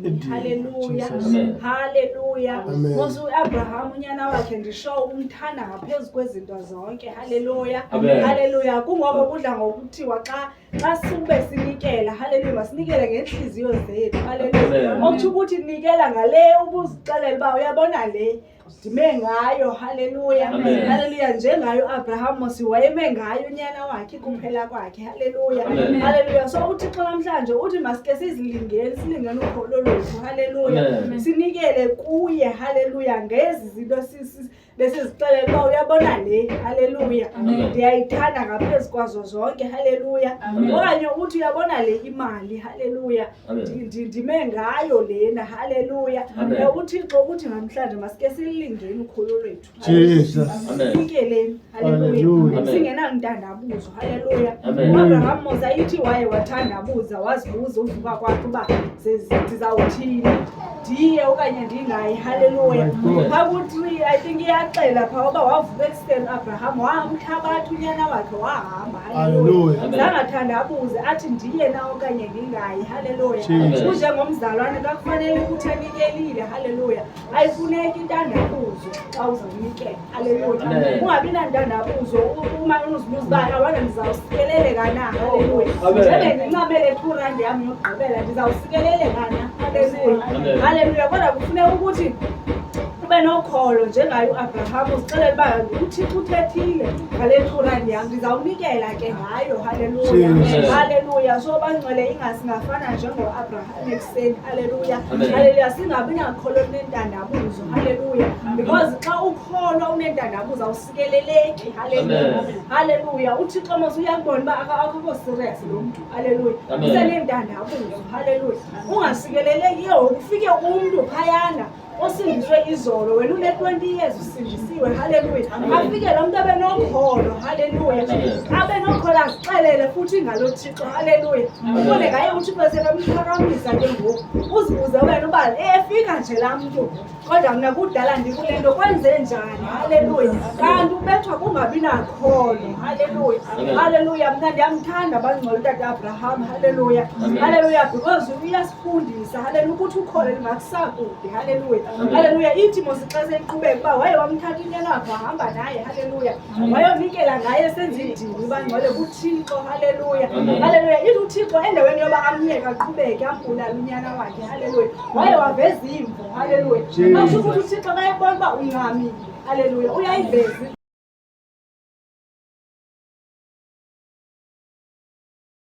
Idini. Haleluya. Jesus. Amen. Haleluya. Amen. Mos uAbraham unyana wakhe ndisho umthanda ngaphezu kwezinto zonke. Haleluya. Amen. Haleluya. Kungoko kudla ngokuthiwa xa sube sinikela, haleluya, masinikele ngeenhliziyo zethu. Haleluya. Amen. Okutsho ukuthi nikela ngale ubuzixelela uba uyabona le ndime ngayo. Haleluya. Amen. Haleluya. Njengayo uAbraham mos wayeme ngayo unyana wakhe kuphela kwakhe. Haleluya. Amen. Haleluya. So uThixo namhlanje uthi masike sizilingeni, silingeni ukholo lwethu. Haleluya. Amen. Sinikele kuye. Haleluya. Ngezi zinto besizixelela uba uyabona le. Haleluya. Amen. Ndiyayithanda ngaphezu kwazo zonke. Haleluya. Amen. Okanye uthi uyabona le imali. Haleluya. Amen. Ndime ngayo lena. Haleluya. Amen. UThixo uthi namhlanje masike silingeni ukholo lwethu. Jesus. Amen. Sinikeleni. Haleluya. Hallelujah. Amen. Singenantandabuzo. Haleluya. Amen. UAbraham mos ayithi waye wathandabuza, wazibuza uvuka kwakhe uba ndizawuthini, ndiye okanye ndingayi. Haleluya. My God. Phaa ku-3 I think iyaxela phaa uba wavuka ekuseni uAbraham, wamthabatha unyana wakhe wahamba. Haleluya. Hallelujah. Amen. Zangathandabuze athi ndiye na okanye ndingayi. Haleluya. Jesus. Kunjengomzalwane xa kufanele ukuthi anikelile. Haleluya. Ayifuneki intandabuzo xa uzawunikela. Haleluya. Amen. Ungabi nantandabuzo uma uzibuza uba awana ndizawusikeleleka na. Haleluya. Amen. Njenge ndincamele 2 rand yam yokugqibela, ndizawusikeleleka na. Haleluya. Amen. Haleluya. Kodwa kufuneka ukuthi ube nokholo njengaye uAbraham, uzixelele uba uThixo uthethile ngale 2 rand yam, ndizawunikela ke ngayo. Haleluya. Jesus. Haleluya. So bangcwele, ingasingafana njengoAbraham ekuseni. Haleluya. Amen. Haleluya. Singabi nakholo olunentandabuzo. Haleluya. Because xa ukholwa unentandabuzo awusikeleleki. Haleluya. Amen. Haleluya. uThixo mos uyakubona uba akakho serious lo mntu. Haleluya. Amen. Usenentandabuzo. Haleluya. Ungasikeleleki ke ngoku ufike umntu phayana osindiswe izolo, wena une-20 years usindisiwe. Haleluya. Amen. Afike lo mntu abe nokholo. Haleluya. Amen. Abe nokholo, azixelele futhi ngalo Thixo. Haleluya. Amen. Ubone ngaye uThixo sekamphakamisa ke ngoku, uzibuze wena uba efika nje laa mntu, kodwa mna kudala ndikule nto, kwenze njani? Haleluya. Kanti ubethwa kungabi nakholo. Haleluya. Amen. Haleluya. Mna ndiyamthanda bangcwele utata Abraham. Haleluya. Amen. Haleluya. Because uyasifundisa, haleluya, ukuthi ukholo lingakusakude. Haleluya. Amen. Haleluya. Ithi mos xa seyiqhubeka uba waye wamthatha unyana wakhe wahamba naye. Haleluya. Wayonikela ngaye senza idini bangcwele kuThixo. Haleluya. Amen. Haleluya. Ithi uThixo endaweni yoba amyeke aqhubeke ambulale unyana wakhe. Haleluya. Waye waveza imvo. Haleluya. Jesus. Akusho ukuthi uThixo kayebona uba uncamile. Haleluya. Uyayiveza